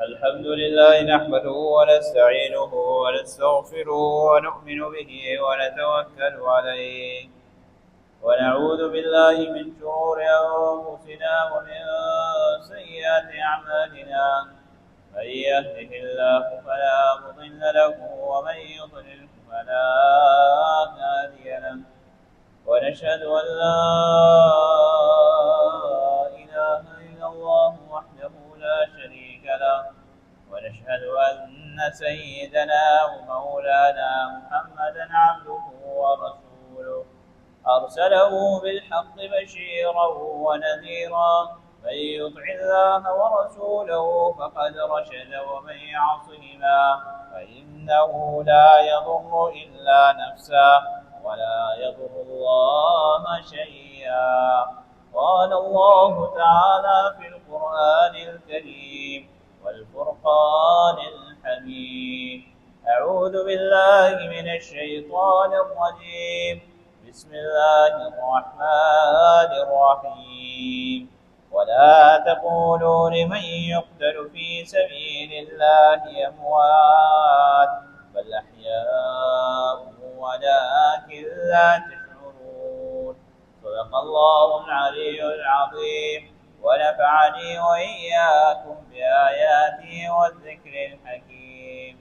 الحمد لله نحمده ونستعينه ونستغفره ونؤمن به ونتوكل عليه، ونعوذ بالله من شرور أنفسنا ومن سيئات أعمالنا. من يهده الله فلا مضل له ومن يضلل فلا هادي له. ونشهد أن لا إله إلا الله وحده لا شريك له، ونشهد أن سيدنا ومولانا محمدا عبده ورسوله، أرسله بالحق بشيرا ونذيرا. من يطع الله ورسوله فقد رشد، ومن يعصهما فإنه لا يضر إلا نفسه ولا يضر الله شيئا. قال الله تعالى في القرآن الكريم والفرقان الحميد: أعوذ بالله من الشيطان الرجيم، بسم الله الرحمن الرحيم. ولا تقولوا لمن يقتل في سبيل الله أموات، بل أحياء ولكن لا تشعرون. صدق الله العلي العظيم، ونفعني وإياكم بآياته والذكر الحكيم.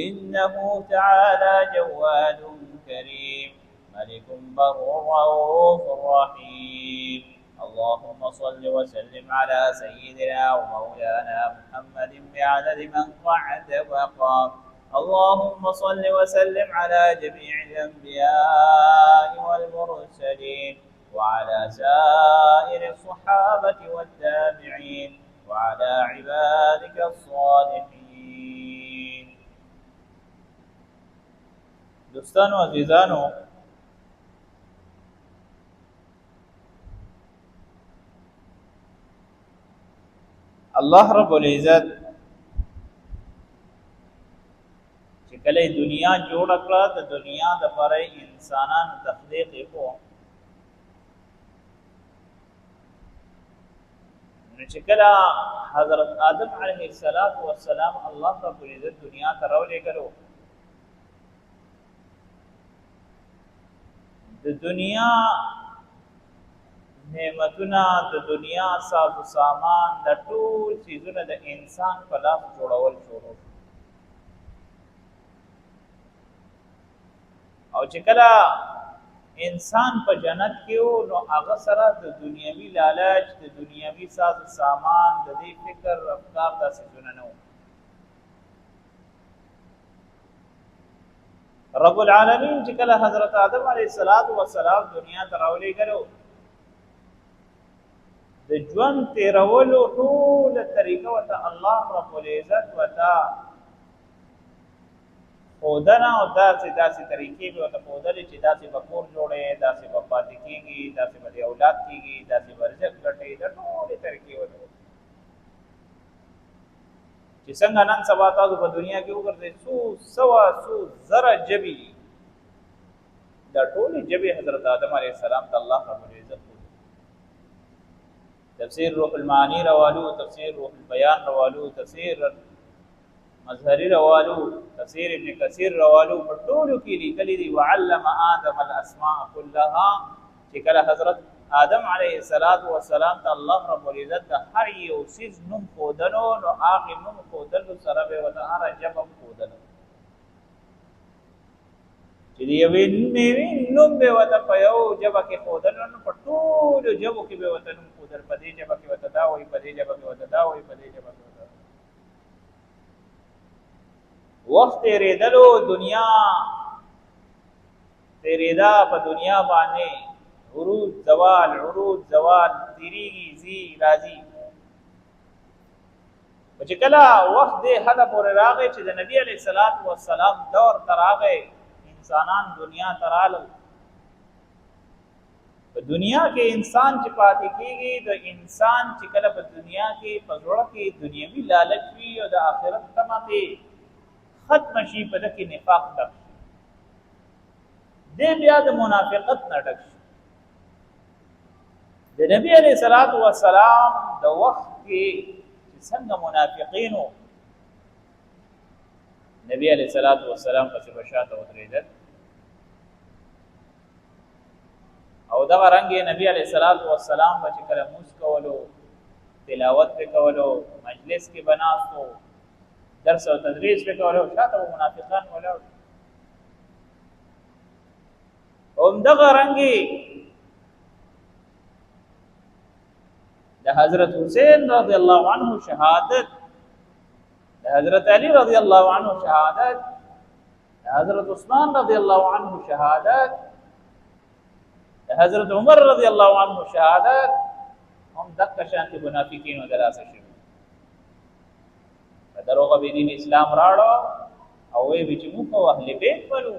إنه تعالى جواد كريم، ملك بر رؤوف رحيم. اللهم صل وسلم على سيدنا ومولانا محمد بعدد من قعد وقام. اللهم صل وسلم على جميع الأنبياء والمرسلين، وعلى سائر الصحابة والتابعين، وعلى عبادك الصالحين. دوستانو عزیزانو، الله رب العزت چې کله دنیا جوړ کړه، د دنیا د پاره انسانانو تخلیق کو، نو چې کله حضرت آدم علیه السلام الله رب العزت دنیا ته راولېږلو، د دنیا نعمتونه، د دنیا ساز و سامان، د ټول څیزونه د انسان په لاس جوړول شروع. او چې کله انسان په جنت کې و، نو هغه سره د دنیوي لالچ، د دنیوي ساز و سامان، د دې فکر افکار دا څیزونه نه وو. رب العالمین چې کله حضرت آدم علیه السلام دنیا ته راولېږلو، د ژوند تېرولو ټوله طریقه ورته الله رب العزت ورته ښودنه، او داسې داسې طریقې به ورته ښودلې چې داسې به کور جوړې، داسې به پاتې کېږي، داسې به د اولاد کېږي، داسې به رزق ګټې، دا ټولې طریقې ورته چې څنګه نن سبا تاسو په دنیا کې وګرځئ، څو سوه څو زره ژبې دي. دا ټولې ژبې حضرت آدم علیه السلام ته الله رب العزت تفسیر روح المعانی روالو، تفسیر روح البیان روالو، تفسیر مظهری روالو، تفسیر ابن کثیر روالو، په ټولو کې لیکلي دي وعلم آدم الاسماء كلها. چې کله حضرت آدم علیه السلام ته الله رب العزت د هر یو څیز نوم ښودلو، نو هغې نوم ښودلو سره به ورته هره ژبه هم ښودله، چې د یوې میوې نوم به ورته په یو ژبه کې ښودلو، نو په ټولو ژبو کې به ورته نوم ښودل. په دې ژبه کې ورته دا وایي، په دې ژبه کې ورته دا وایي، په دې ژبه کې ورته. وخت تېرېدلو، دنیا تېرېده، په دنیا باندې عروج زوال، عروج زوال تېرېږي، ځي راځي. خو چې کله وخت دې حده پورې راغی چې د نبي علیه الصلاة والسلام دور ته راغی، انسانان دنیا ته رالل. په دنیا کې انسان چې پاتې کېږي، د انسان چې کله په دنیا کې په زړه کې دنیوي لالچ وي او د آخرت تمه پرې ختمه شي، په ده کې نفاق ډک شي، دی بیا د منافقت نه ډک شي. د نبی علیه الصلاة والسلام د وخت کې چې څنګه منافقینو نبی علیہ الصلوۃ والسلام پسې بشاته ودرېدل. او دغه رنګ نبی علیہ الصلوۃ والسلام چې کله موس کولو، تلاوت په کولو، مجلس کې بناستو، درس او تدریس په کولو، شاته منافقان ولاړ. هم دغه رنګ د حضرت حسین رضی الله عنه شهادت، د حضرت علی رضی الله عنه شهادت، د حضرت عثمان رضی الله عنه شهادت، د حضرت عمر رضی الله عنه شهادت هم دغه شانتي منافقینو دلاسه شوی. په دروغه به دین اسلام راړو او وی به چې موږ اهل بیت منو.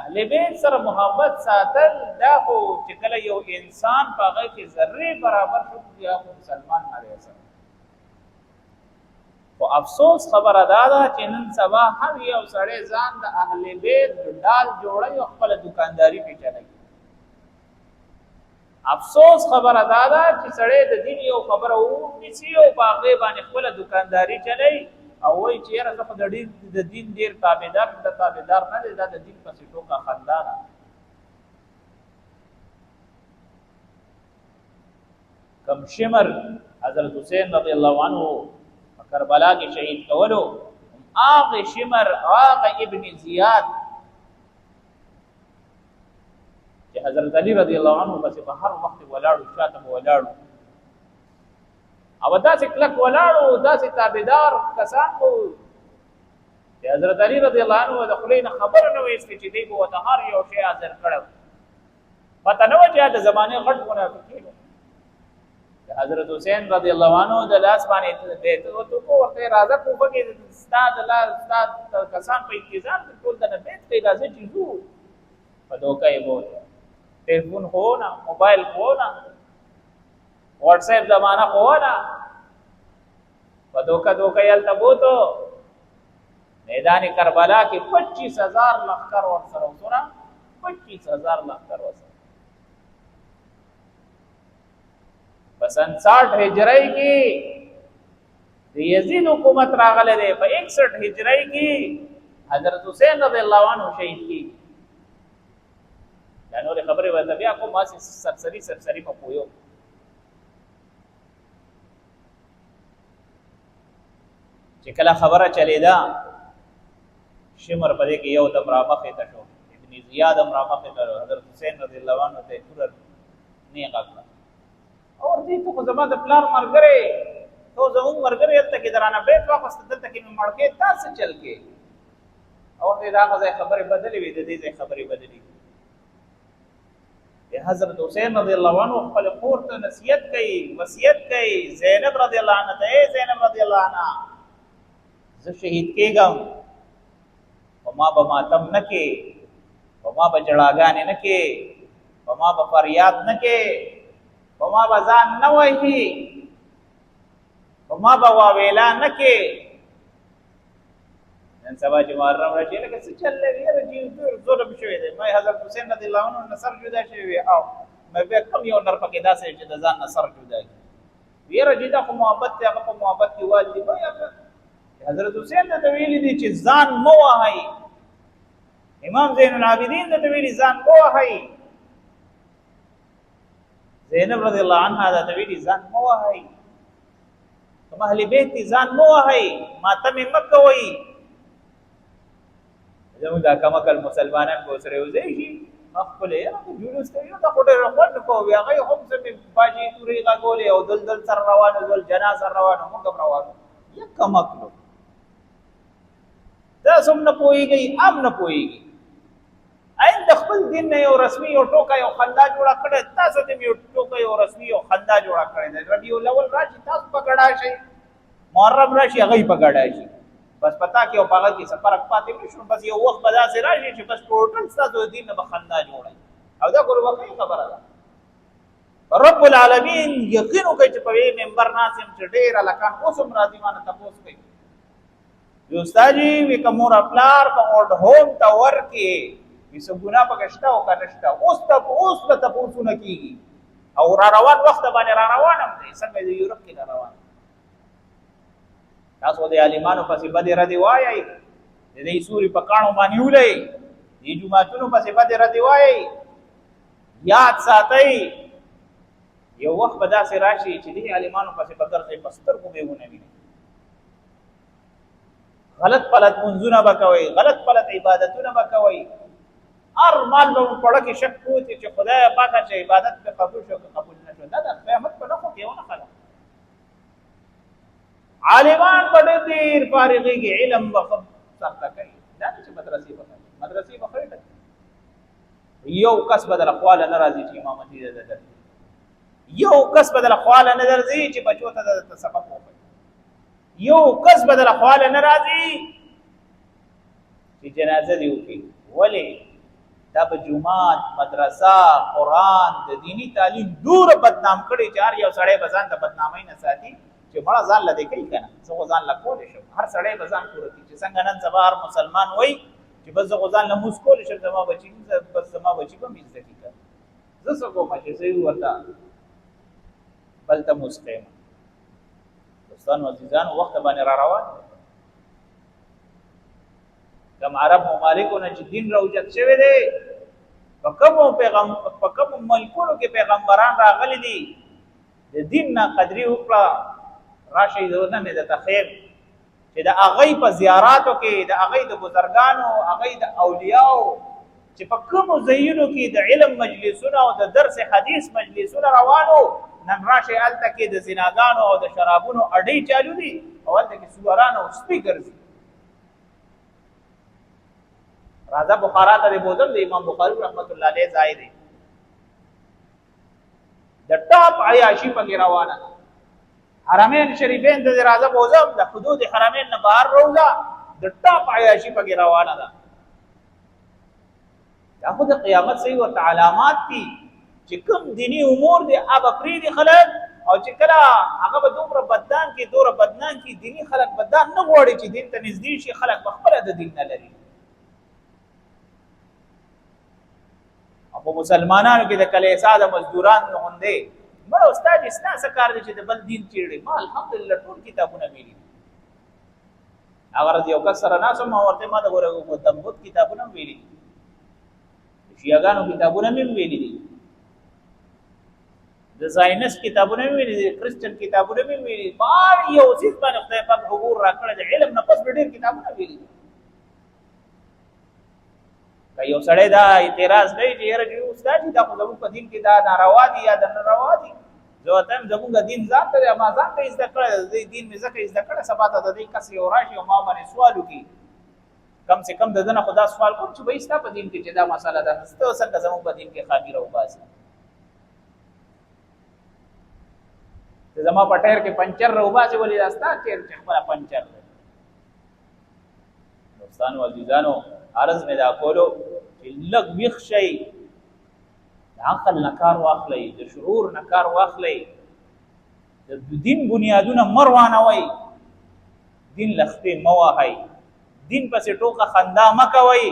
اهل بیت سره محبت ساتل دا خو چې کله یو انسان په هغه کې ذره برابر شو بیا خو مسلمان نه دی سره. خو افسوس خبره دا ده چې نن سبا هر یو سړی ځان د اهل بیت ډال جوړوي او خپله دکانداري پرې چلوي. افسوس خبره دا ده چې سړی د دین یو خبره ونیسي او په هغې باندې خپله دکانداري چلوي او وایي چې یاره زه خو د دین ډېر تابعدار، د تابعدار نه دی، دا د دین پسې ټوکه خندا ده. کم شمر حضرت حسین رضی الله عنه په کربلا کې شهید کولو، هغه شمر، هغه ابن زیاد چې حضرت علی رضی الله عنه پسې په هر وخت ولاړو، شاته به ولاړو او داسې کلک ولاړو، داسې تابعدار کسان وو چې حضرت علی رضی الله عنه د خولې نه خبره نه ویستې چې دی به ورته هر یو شی حاضر کړی. پته نه وه چې د زمانې غټ منافقین وو. د حضرت حسین رضی الله عنه د لاس باندې بیعت وکړو، ورته یې راځه کوفه کې ستا د لاس ستا کسان په انتظار دي، ټول درنه بیعت کوي، راځه چې ځو. په دوکه یې بوته، ټلیفون خو نه، موبایل خو نه، واتس اپ زمانه خو نه، په دوکه دوکه یې هلته بوتو. میدان کربلا کې 25000 لښکر ورسره و. څومره؟ 25000 لښکر ورسره. په سن 60 هجری کې د یزید حکومت راغلی دی. په 61 هجری کې حضرت حسین رضی الله عنه شهید کیږي. دا نورې خبرې ورته بیا کوم، هسې سرسري سرسري په پویو. چې کله خبره چلیده، شمر په دې کې یو دم رامخې ته شو، ابن زیاد هم رامخې ته شو، حضرت حسین رضی الله عنه ته یې توره نیغه کړه او ورته ته خو زما د پلار ملګری، ته زموږ ملګری، هلته کې درانه بیت واخیسته، دلته کې مې مړ کړې، تا څه چل کې؟ او ورته د هغه ځای خبرې بدلې وې، د دې ځای خبرې بدلې. حضرت حسین رضی الله عنه خپل خور ته نصیحت کوي، وصیت کوي، زینب رضی الله عنها ته، ای زینب رضی الله عنها، زه شهید کېږم او ما به ماتم نه کې، او ما به جړاګانې نه کې، او ما به فریاد نه کې، او ما به ځان نه وهي، او ما به واویلا نه کې. نن سبا چې محرم راشي لکه څه چل دی، یاره چې ډېر ظلم شوی دی. ما حضرت حسین رضی الله عنه نه سر جدا شوی وي او مې بیا کوم یو نر پکې داسې چې د ځان نه سر جدا کړي. یاره چې دا خو محبت دی، هغه په محبت کې وال دي. حضرت حسین ته ویلي دي چې ځان مه وهئ، امام زین العابدین ته ویلي ځان مه وهئ، زینب رضی الله عنها ته ویلي ځان مه وهئ، کوم اهل بیت دي ځان مه وهئ، ماتم یې مه کوئ. زموږ دا کم عقل مسلمانان به سره یو ځای شي، خپل یې جلوس ته یو دا خو ډېر خوند کوي. هغه هم څه مې باجې تورې غږولې او دل دل سره روانو، دل جنا سره روانو، موږ هم روانو. یو کم عقلو تاسو هم نه پوهېږئ، هم نه پوهېږي. عین د خپل دین نه یو رسمي یو ټوکه یو خندا جوړه کړې، تاسو ته یو ټوکه یو رسمي یو خندا جوړه کړې ده. ربیع الاول راشي تاسو په ګډا شئ، محرم راشي هغه په ګډا شي، بس پتا کې او پاغه کې څه فرق پاتې نشو. بس یو وخت به داسې راشي چې بس ټوټل ستاسو د دین نه به خندا جوړوي. او دا ګور واقعي خبره ده. رب العالمین یقین وکړي چې په دې منبر ناست یم چې ډېر هلکان اوس هم راځي ما نه تپوس کوي، استاد جی وی که مور پلار په اولډ هوم ته ورکې وی څه ګناه پکې شته او که نشته؟ اوس ته اوس به تپوسونه کېږي او را روان وخت باندې را روان هم دی، څنګه د یورپ کې را روان. تاسو د عالمانو پسې بدې ردې وایئ، د دې سوري په کاڼو باندې ولئ، دې جوماتونو پسې بدې ردې وایئ. یاد ساتئ، یو وخت به داسې راشي چې دې عالمانو پسې به ګرځئ، په سترګو به یې ونه وینئ. غلط پلت منځونه به کوئ، غلط پلت عبادتونه به کوئ، هر مال به مو پړه کې شک پروت وي چې خدای پاکه چې عبادت پې قبول شو که قبول نه شو. دا د قیامت په نښو کې یوه نښه ده. عالمان به ډېر ډېر فارغېږي، علم به ښه سرته کوي، دا نه چې مدرسې به ښه، مدرسې به ښه ټکي. یو کس به د خواله نه راځي چې امامتي ده درځي، یو کس به د خواله نه درځي چې بچو ته د سبق وښيي، یو کس به د خواله نه راځي چې جنازه دی وکړي. ولې؟ دا به جومات، مدرسه، قرآن، د دیني تعلیم دوره بدنام کړي چې هر یو سړی به ځان د بدنامۍ نه ساتي چې مړه ځان له دې کوي که نه، زه خو ځان له کولی شم. هر سړی به ځان پوره کړي چې څنګه نن سبا هر مسلمان وایي چې بس زه خو ځان له لمونځ کولی شم، زما بچي بس زما بچي به مې زده کړي که زه څه کوم چې زه یې ورته بل ته لمونځ ښیم. دوستانو عزیزانو، وخت باندې را روان دی. کوم عرب ممالکو نه چې دین راوچت شوی دی، په کومو پیغام په کومو ملکونو کې پیغمبران راغلي دي، د دین نه قدري وکړه. راشئ زه مې درته ښیم چې د هغوی په زیاراتو کې د هغوی د بزرګانو، هغوی د اولیاو چې په کومو ځایونو کې د علم مجلسونه او د درس حدیث مجلسونه روانو، نن راشئ هلته کې د زناګانو او د شرابونو اډې چالو دي او هلته کې سوران او سپي ګرځي. راځه بخارا ته بوزم، د امام بخاری رحمت الله علیه ځای دی، د ټاپ عیاشي پکې روانه ده. حرمین شریفین ته راځه بوزم، د حدود حرمین نه بهر روزه، د ټاپ عیاشي پکې روانه ده. دا خو د قیامت صحیح ورته علامات دي چې کوم دینی امور دی هغه پرېږدي خلک، او چې کله هغه به دومره بدنام کړي، دومره بدنام کړي، دیني خلک به دا نه غواړي چې دین ته نږدې شي، خلک به خپله د دین نه لري. او په مسلمانانو کې د کلیسا د مزدورانو غوندې مړه استاد ستا څه کار دی چې د بل دین چیړې؟ ما الحمدلله ټول کتابونه ویلي. هغه ورځ یو کس سره ناست وم، ما ورته ما د ګوره ګوتم بت کتابونه هم ویلي دي، شیعهګانو کتابونه مې هم ویلي دي، د زاینس کتابونه مې ویلي دي، کرسچن کتابونه مې ویلي دي. په هر یو څیز باندې خدای پاک عبور راکړی دی. علم نه پس مې ډېر کتابونه ویلي دي. که یو سړی دا اعتراض کوي چې یاره چې استاد جي دا خو زموږ په دین کې دا ناروا دي یا دا ناروا دي، زه ورته وایم زموږ دین ځان ته دی، ما ځان ته زده کړی دی، د دې دین مې ځکه زده کړی سبا ته د دې کس یو راشي او ما باندې سوال وکړي، کم سه کم د ده نه خو دا سوال کوم چې بھائی ستا په دین کې چې دا مسله ده، نو ته څنګه زموږ په دین کې خامي راوباسې؟ چې زما په ټایر کې پنچر راوباسې، ولې دا ستا ټایر چې خپله پنچر دی. دوستانو عزیزانو، عرض مې دا کولو چې لږ ویښ شئ، د عقل نه کار واخلئ، د شعور نه کار واخلئ، د دین بنیادونه مه روانوئ، دین له خپې مه وهئ، دین پسې ټوکه خندا مه کوئ.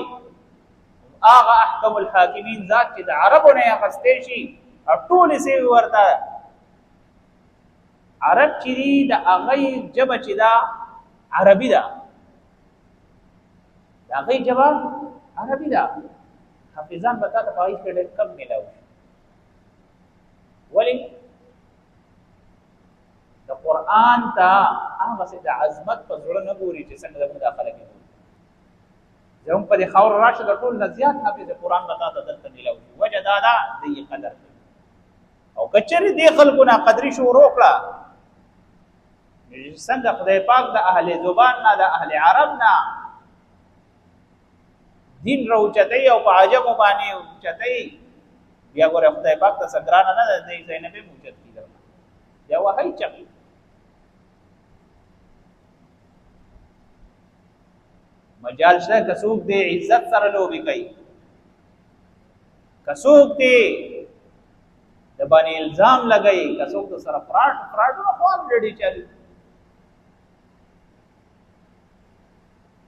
هغه احکم الحاکمین ذات چې د عربو نه یې اخیستی شي او ټولې سوي ورته عرب چې دي، د هغوی ژبه چې ده عربي ده، د هغوی ژبه عربي ده. حافظان به تا ته په هغوی کې ډېر کم میلاو شي. ولې؟ د قرآن ته هغسې د عظمت په زړه نه ګوري چې څنګه زموږ دا خلک یې ګوري. زموږ په دې خاوره راشه، د ټول نه زیات حافظ قرآن به تا ته دلته میلاو شي. وجه دا ده دی یې قدر کوي. او که چېرې دې خلکو ناقدري شروع کړه، څنګه خدای پاک د اهل زبان نه، د اهل عرب نه دین راوچتوي او په عجمو باندې اوچتوي، بیا ګوره خدای پاک ته څه ګرانه نه ده، دې ځای نه به هم اوچت کړي درنه، بیا وهئ چغې. مجال شته که څوک دې عزت سره لوبې کوي، که څوک دې د باندې الزام لګوي، که څوک د سره فراډ فراډونه خو الریډي چالو،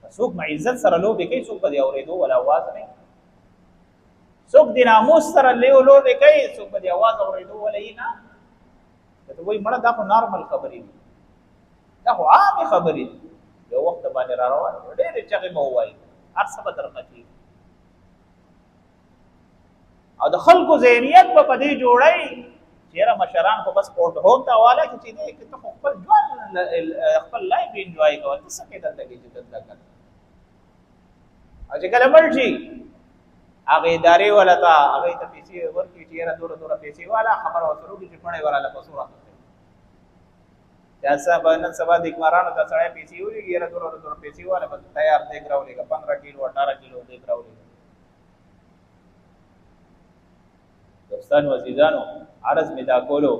که څوک مې عزت سره لوبې کوي، څوک به دې اورېدو ولا اواز نه، څوک دې ناموس سره لیو لوبې کوي، څوک به دې اواز اورېدو ولا یې نه. که ته وایي مړه دا خو نارمل خبرې دي، دا خو عامې خبرې دي. یو وخت باندې را روان ډېرې چغې به ووایي، هر څه به درته کېږي، او د خلکو ذهنیت به په دې جوړوي چې یاره مشران خو بس پورټ هوم ته حواله کړي چې دی که ته خو خپل ژوند خپل لایف انجوای کوه، ته څه کوې دلته کې چې دلته کړه. او چې کله مړ شي هغه ادارې والا ته هغې ته پیسې ورکړي چې یاره دومره دومره پیسې والا، خبره ورسره وکړي چې پڼې وراله په څو راخستی. دا سبا نن سبا د اکمارانو ته سړی پیسې ولېږي، یاره دومره دومره پیسې والا، بس تیار دیګ راولېږه، 15 کیلو 18 کیلو دیګ راولېږه. دوستانو عزیزانو، عرض مې دا کولو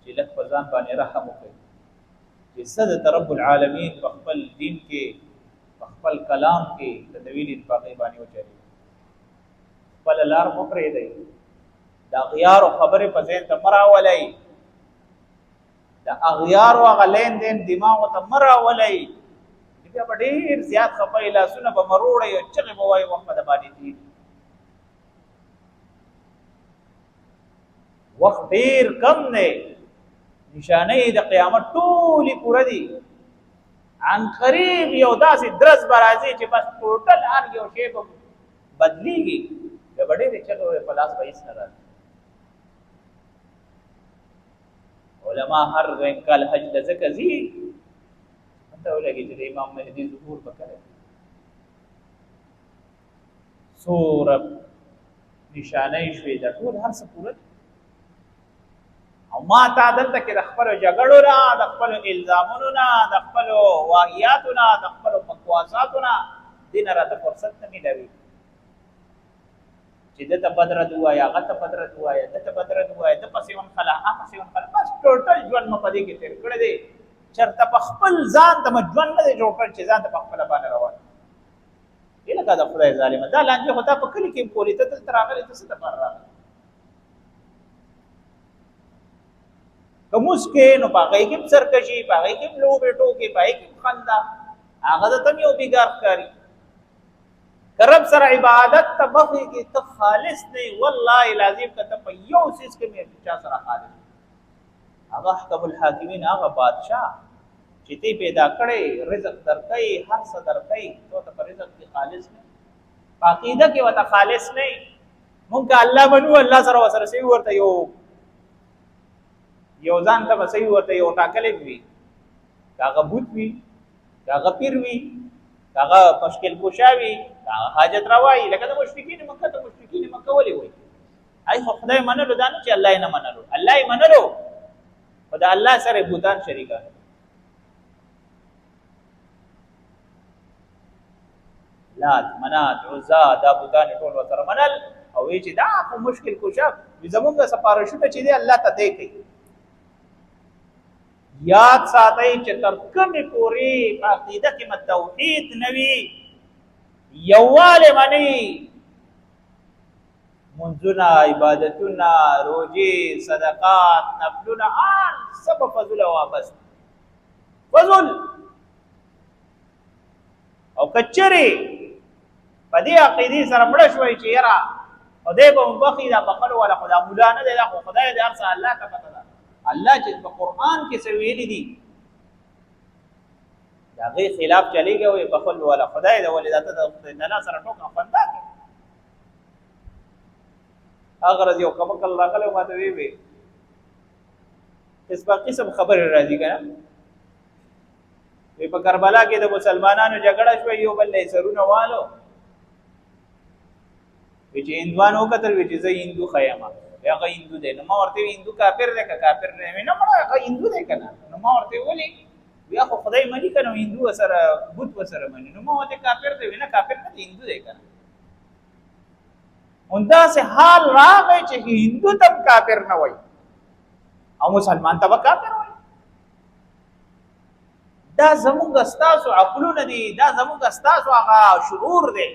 چې لږ په ځان باندې رحم وکړئ چې څه د رب العالمین په خپل دین کې په خپل کلام کې د ویلي په هغې باندې وچلېږي. خپله لار مه پرېږدئ، د اغیارو خبرې په ذهن ته مه راولئ، د اغیارو هغه لین دین دماغو ته مه راولئ، چې بیا به ډېر زیات خفه یې، لاسونه به مروړئ او چغې به وایئ، وخت به د باندې تېر. وخت ډېر کم دی، نشانې د قیامت ټولې پوره دي. عن قریب یو داسې درز به راځي چې بس ټوټل هر یو شی به بدلیږي، بیا به ډېرې چغې وایي، په لاس به هېڅ نه راځي. علما هر دویم کال حج ته ځکه ځي، پته ولګي چې د امام مهدي ظهور به کله. څومره نشانې شوې، دا ټول هر څه پوره دي. او ما تا دلته کې د خپلو جګړو نه، د خپلو الزامونو نه، د خپلو واهیاتو نه، د خپلو بکواساتو نه دې نه راته فرصت نه میلاوي چې ده ته بد رد ووایه، هغه ته بد رد ووایه، ده ته بد رد ووایه، ده پسې ونښله، هغه پسې ونښله. بس ټوټل ژوند مو په دې کې تېر کړی دی، چېرته په خپل ځان ته مو ژوند نه دی جوړ کړی چې ځان ته په خپله باندې روان یې. لکه د خدای ظالمه، دا لانجې خو تا په کلي کې هم کولې، ته دلته راغلی، ته څه دپاره راغلی؟ که موس کې نو په هغې کې هم سرکشي، په هغې کې هم لوبې ټوکې، په هغې کې هم خندا، هغه ته هم یو بیګار ښکاري. که رب سره عبادت ته مخې کې ته خالص نه، والله العظیم که ته په یو څیز کې مې چا سره خالص، هغه احکم الحاکمین، هغه بادشاه چې تی پیدا کړی، رزق درکوي، هر څه درکوي، ته ورته په رزق کې خالص نه، په عقیده کې ورته خالص نه. مونږ که الله منو، الله سره ورسره صحیح ورته یو یو ځان ته به صحیح ورته یو ټاکلی وي، که هغه بت وي، که هغه پیر وي، که هغه مشکل کشا وي، که هغه حاجت روایي. لکه د مشرکین مکه ته مشرکین مکه ولې وایي؟ ای خو خدای منلو، دا نه چې الله یې نه منلو، الله یې منلو، خو د الله سره یې بوتان شریکان. لات، منات، عزا، دا بوتان ټول ورسره منل، او وی چې دا خو مشکل کشا زمونږ سفارشونه چې دی الله ته دی کوي. یاد ساتئ چې تر کومې پورې په عقیده کې مو توحید نه وي، یووالی منئ، منځونه، عبادتونه، روژې، صدقات، نفلونه، هر څه به فضول او عبث فضول. او که چېرې په دې عقیدې سره مړه شوئ چې یاره خدای به مو بخښي، دا بخښلو والا خو دا مولا نه دی، دا خو خدای دی، هر څه الله ته پته ده، الله چې په قرآن کې څه ویلي دي د هغې خلاف چلېږي، وایي بخښلو والا خدای دی، ولې دا ته د خدای تعالی سره ټوکه خندا کوې؟ هغه ورځ یو کمکل راغلی، ما ته وی وی قسمه قسم خبرې راځي که نه. وی په کربلا کې د مسلمانانو جګړه شوه، یو بل له سرونه والو. وی چې هندوانو وکتل، وی چې زه هندو ښه یم، هغه هندو دی. نو ما ورته وی هندو کافر دی که کافر نه وی؟ نه مړه هغه هندو دی که نه. نو ما ورته ولې؟ بیا خو خدای مني که نه، هندو ورسره بت ورسره مني. نو ما ورته کافر دی؟ وی نه کافر نه دی، هندو دی که نه. همداسې حال راغی چې هندو ته هم کافر نه وایي او مسلمان ته به کافر وایي. دا زمونږ ستاسو عقلونه دي، دا زمونږ ستاسو هغه شعور دی.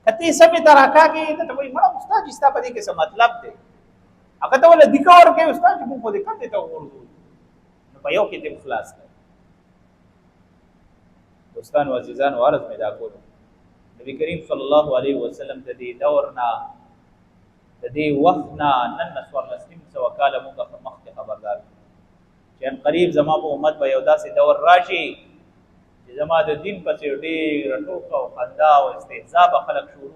که ته یې سمې ته راکاږې، ته ته وایي مړه استاد جي ستا په دې کې څه مطلب دی. هغه ته وله دیکه ورکوي، استاد جي مونږ خو دې کم دې ته وغورځو، نو په یو کې دې خلاص کړ. دوستانو عزیزانو، عرض مې دا کولو، نبی کریم صلی الله علیه وسلم د دې دور نه، د دې وخت نه نن 1450 کاله مونږ مخکې خبردار. چې ان قریب زما په امت به یو داسې دور راشي چې زما د دین پسې ډېره ټوکه او خندا او استهزا به خلک شروع.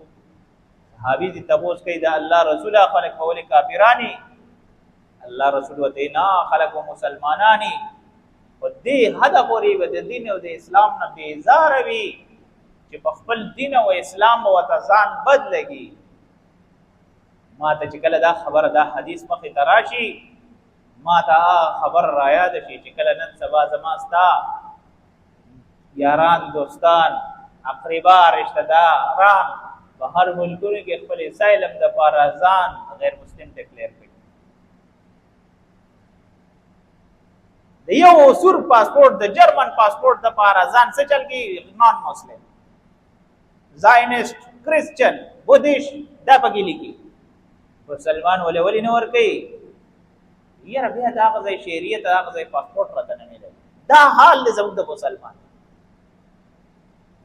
صحابي دې تپوس کوي، د الله رسوله خلک به ولې کافراني؟ الله رسول ورته نه، خلک به مسلماناني، خو دې حده پورې به د دین او د اسلام نه بېزاره وي چې په خپل دین او اسلام به ورته ځان بد لګي. ما ته چې کله دا خبره، دا حدیث مخې ته راشي، ما ته هغه خبر رایاد شي چې کله نن سبا زما ستا یاران، دوستان، اقربا، رشتہ داران په هر ملکونو کې خپل اسایلم د پاره ځان غیر مسلم ډیکلیر کړي. د یو سور پاسپورت، د جرمن پاسپورت د پاره ځان څه چل کی، نان مسلم، زاینست، کرسچن، بودیش دا پکې لیکي. مسلمان ولې ولې نه ورکوي؟ یاره بیا د هغه ځای شهریت، هغه ځای پاسپورت راته نه میلاوي. دا حال دی زموږ د مسلمان.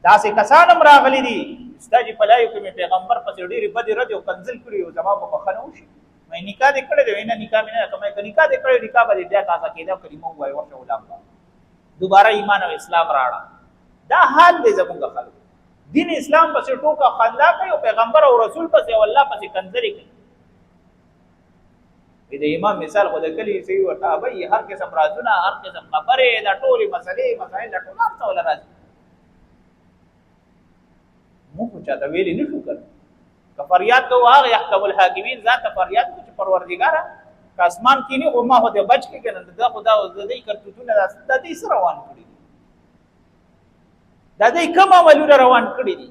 داسې کسان هم راغلي دي، ستا چې په لایو کې مې پیغمبر پسې ډېرې بدې ردې او کنځل کړي او زما به بخښنه وشي؟ مې نکاح دې کړې دی؟ نه، نکاح مې نه کوم. که نکاح دې کړې، نکاح به دې بیا تازه کېده، کلمه ووایې، ورشه ولاړ، دوباره ایمان او اسلام راړه. دا حال دی زمونږ خلک، دین اسلام پسې ټوکه خندا کوي او پیغمبر او رسول پسې او الله پسې کنځلې کوي. د امام مثال خو د کلي سي ورته ابي هر قسم رازونه، هر قسم خبرې، دا ټولې مسلې مسائل، دا ټول هر څه ولا راځي. موږ خو چاته ویلي نه شو کړ که فریاد کوو، هغه يحکم الحاکمین ذات ته فریاد کوو چې پروردګاره، که اسمان کې نه خو ما خو دې بچ کې کنه. دا خو دا د دې کرتوتونه د دې سره روان کړي دي، د دې کوم عملونه روان کړي دي.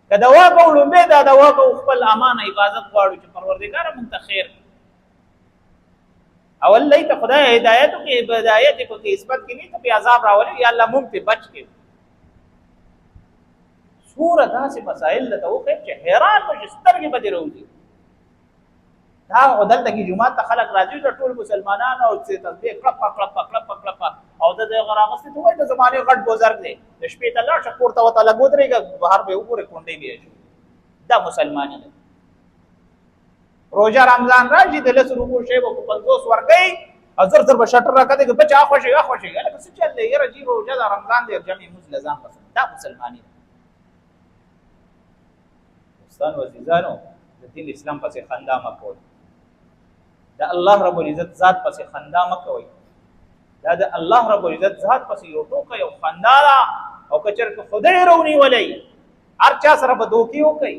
که دوا کوو، لومبه دا دوا کوو، خپل امان حفاظت غواړو چې پروردګاره مونږ ته خیر او الله ته خدای هدایت کې هدایت په کې عصمت کې نه ته په عذاب راولي، یا الله مونږ ته بچ کې. سوره داسې مسائل ته وخی چې حیران به شي، سترګې به دې راوځي. دا خو دلته کې جومات ته خلک راځي، د ټول مسلمانانو او چې تسبیح کړپه کړپه کړپه کړپه او د دې راغستې ته وایي د زمانې غټ بزرګ دی. د شپې ته لاړ شه، کور ته ورته لږ ودرېږه، بهر به یې وګورې، کونډې به یې شي. دا مسلماني ده. روژه رمضان راشي، د 10 روپو شی به په 50 ورکوي او زر زر به شټر راکته کې بچا خوشي خوشي، لکه څه چل دی؟ یاره جی، روژه د رمضان دی، جمع موږ لزان بس. دا مسلماني ده. دوستانو، عزیزانو، د دین اسلام پسې خندا مه کوئ، د الله رب العزت ذات پسې خندا مه کوئ. دا د الله رب العزت ذات پسې یو ټوکه، یو خندا ده. او که چېرته خدای رونیولی، هر چا سره به دوکې وکړي،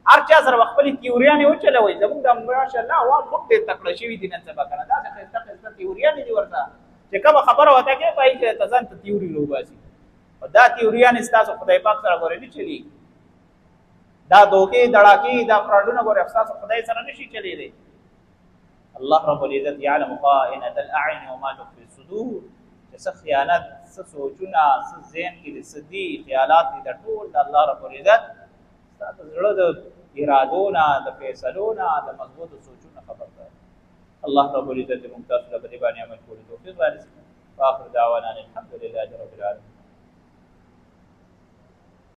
هر چا سره به خپلې تیوریانې وچلوي. زموږ د ماشاءالله عوام هم ډېر تکړه شوي دي نن سبا که نه. داسې ښایسته ښایسته تیوریانې دي ورته چې کومه خبره ورته کوې، په هغې کې ته ځان ته تیوري راوباسي. او دا تیوریانې ستاسو خدای پاک سره ګورې نه چلېږي. دا دوکې، دړاکې، دا فراډونه ګورې ستاسو خدای سره نشي چلېدی. الله رب العزت يعلم خائنة الأعين وما تخفي الصدور، چې څه خیانت، څه سوچونه، څه ذهن کې د څه دي، خیالات دي، دا ټول د الله رب العزت ستا د زړه د ارادو نه، د فیصلو نه، د مضبوطو سوچونو خبر ده. الله رب العزت موږ تاسو ته په دې باندې عمل کولو توفیق رانصیب. واخر دعوانا الحمد لله رب العالمين.